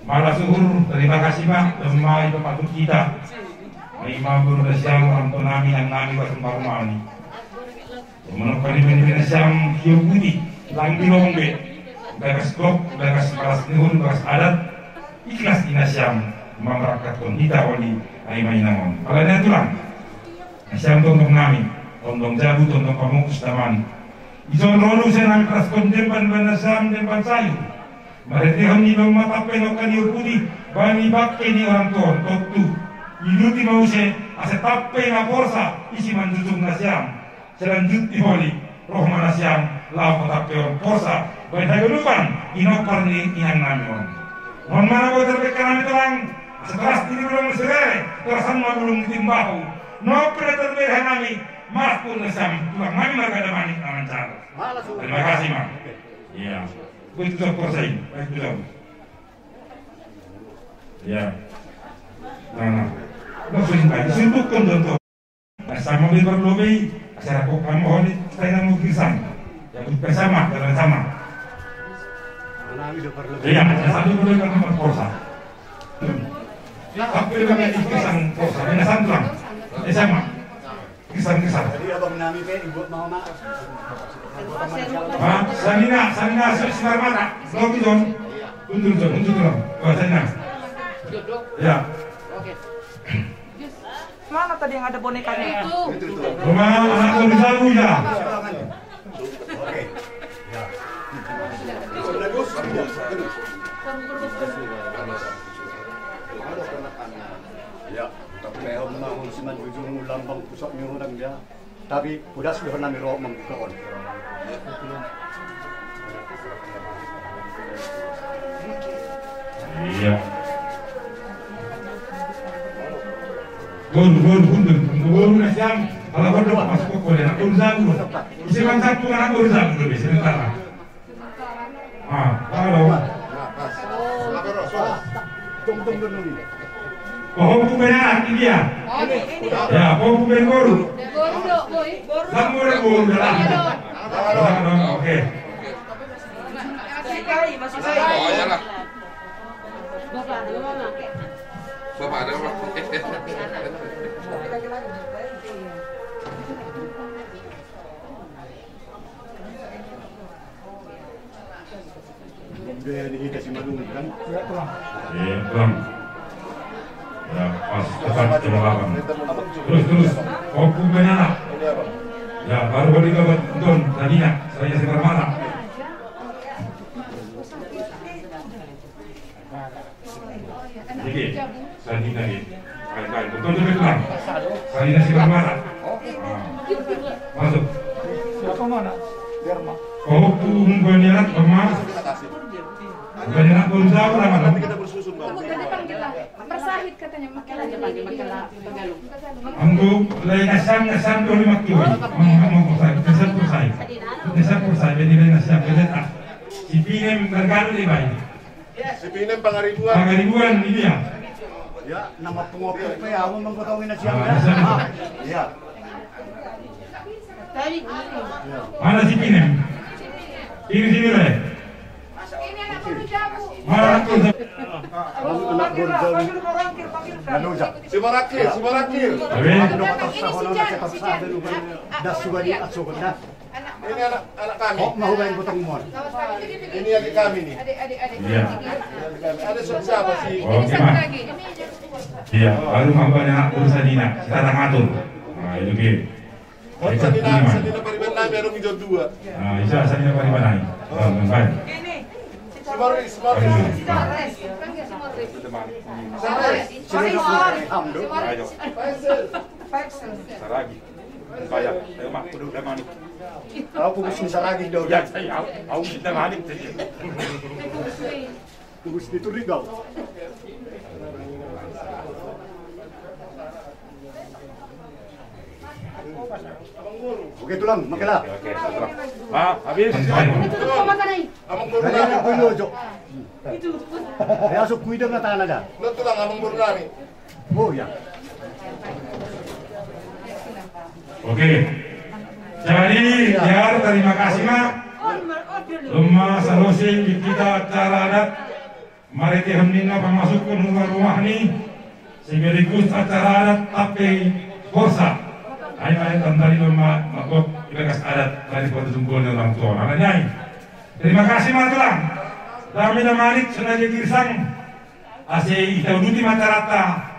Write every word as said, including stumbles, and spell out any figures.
Marlas uhur, terima kasih ma, jolma i papatuk hita. Ima boru nasiam, amang nami, inang nami, bagas parumaen i. Manang panipen-nipen nasiam, tio pudi, lang dilong be. Bagas gok, bagas marlas ni uhur, bagas adat. Ikhlas i nasiam, mamberangkathon hita uli, ai ma inang on. Pala nian tulang. Nasiam tondong nami, tondong jabu, tondong pamungkus damang. Ison ro do use nami pasahathon demban, bahen nasiam demban sayur. Marhitehon i ma tampe nongka ni ompung i, bahen i bangke ni orang tua on, tontu. Iluti ma use, asa tampe ma porsa, isi manjujung nasiam. Selanjut ni holi, ro ma nasiam, laho patampeon porsa, bahen haganupan, inompar ni inang nami on. Nuaeng ma na boi tarbengkel nami tulang, asa toras di bulung ni sirere, toras ma bulung ni timbahu. Nuaeng pe na tarbere hami, marlas uhur nasiam, tulang nami marga Damanik na manjalo. Terima kasih ma. Iya. Baen tu son porsa i, baen tu son. Iya. Nah, nah. Nah, sunduk, sunduk, kon, kon, kon. Nah, sama be parlobi, asa rap hamu holi, sai na mungkin san. Ya, bukan sama, jangan sama. Iya, sama be parlobi, kan sama porsa. Apa yang kami pikir sang porsa, ini santang. Eh, sama. Kesan, kesan. Jadi abang nami pe, ibu mau ma. Ha, sanina, sanina, si, Simarmata. Lobi, Jon. Undur, Jon, undur, Jon. Wah, sanina. Ya. Mana tadi yang ada bonekanya itu? Rumah anak Rizal Muda. Ya, tampehon ma on simanjujung lambang pusok ni hudang dia. Tapi podas do hami ro mambuka on. Iya. Boru, boru, boru, boru nasiam. Ala boru, masuk ke kode, anak boru jabu. Isi bang satu, anak boru jabu, sementara. Ah, halo. Pahompu pe anak, ini dia. Ya, pahompu pe boru. Boru do, boy. Boru. Boru, boru, boru. Oke. Masuk kai, masuk kai. Oh, iyalah. Bapak ada, Mama. Bapak ada, Mama. Budaya di hita Simalungun kan? Iya, Bang. Ya, pas tepat di belakang. Terus, terus. Fokus banyak. Ya, baru balik ke Don, tadinya saya sebar mana? Jadi, sanina, baik, baik. Betul, betul, betul. Sanina Simarmata. Ah. Masuk. Siapa mana? Biar, Mak. Oh, tu, bukan niat, Mak. Bukan niat, baru tahu nama, Mak. Kamu tadi panggil lah. Persahit katanya, makin lagi. Untuk lain asam, asam dulu, Mak, tuh. Mau, mau, mau, persahit, asam persahit. Asam persahit, jadi lain asam, jadi tak. Si Pinem bergaul di baik. Si Pinem Pangaribuan. Pangaribuan, iya. Ya, nama pengopil pe, ya, mau mengkotongi nasi yang, ah, ya. Mana si Pinem? Ini sini, Le. Mana anak boru jabu? Anak boru jabu. Nggak usah. Si Marakir, si Marakir. Tapi ini si Jan, si Jan. Das sudah di, ah, sudah. Ini anak, anak kami. Oh, mau main potong mon. Ini adik kami nih. Adik, adik, adik. Iya. Ini adik kami. Ada si-, siapa sih? Oke, Mak. Iya, baru mampu anak urusan ini, Nak. Kita tak ngatur. Nah, itu dia. Oh, sanina, sanina pariban nami, ada ngijo dua. Nah, bisa sanina pariban nami. Bang, bang, bang. Ini. Si Morris, si Morris. Ayo. Si Morris. Si Morris. Si Morris. Faisal. Faisal. Saragi. Bayar. Ayo, Mak, kudu udah manik. Aku mesti saragi dong. Ya, saya, aku, aku minta manik saja. Mesti turik kau. Oke, tulang, makelah. Oke, oke, tulang. Ah, habis. Itu tuh, kau makan aja. Abang boru nami. Itu, itu. Ya, asuk kuidang na tanah dah. Lo tulang, abang boru nami. Oh, ya. Oke. Jadi, biar terima kasih, Mak. Lomma salosing di kita acara adat. Marhitehon ninna pamasukhon huta rumahni, sekaligus acara adat Tampe Borsa. Ai ma tanda ni ma, ma, ma, ibagas adat dari Kota Tumbol ni orang tua. Nah, nai. Terima kasih ma tulang. Dame na manik songon na jadi girsang. Asa ita uduti ma acaranta.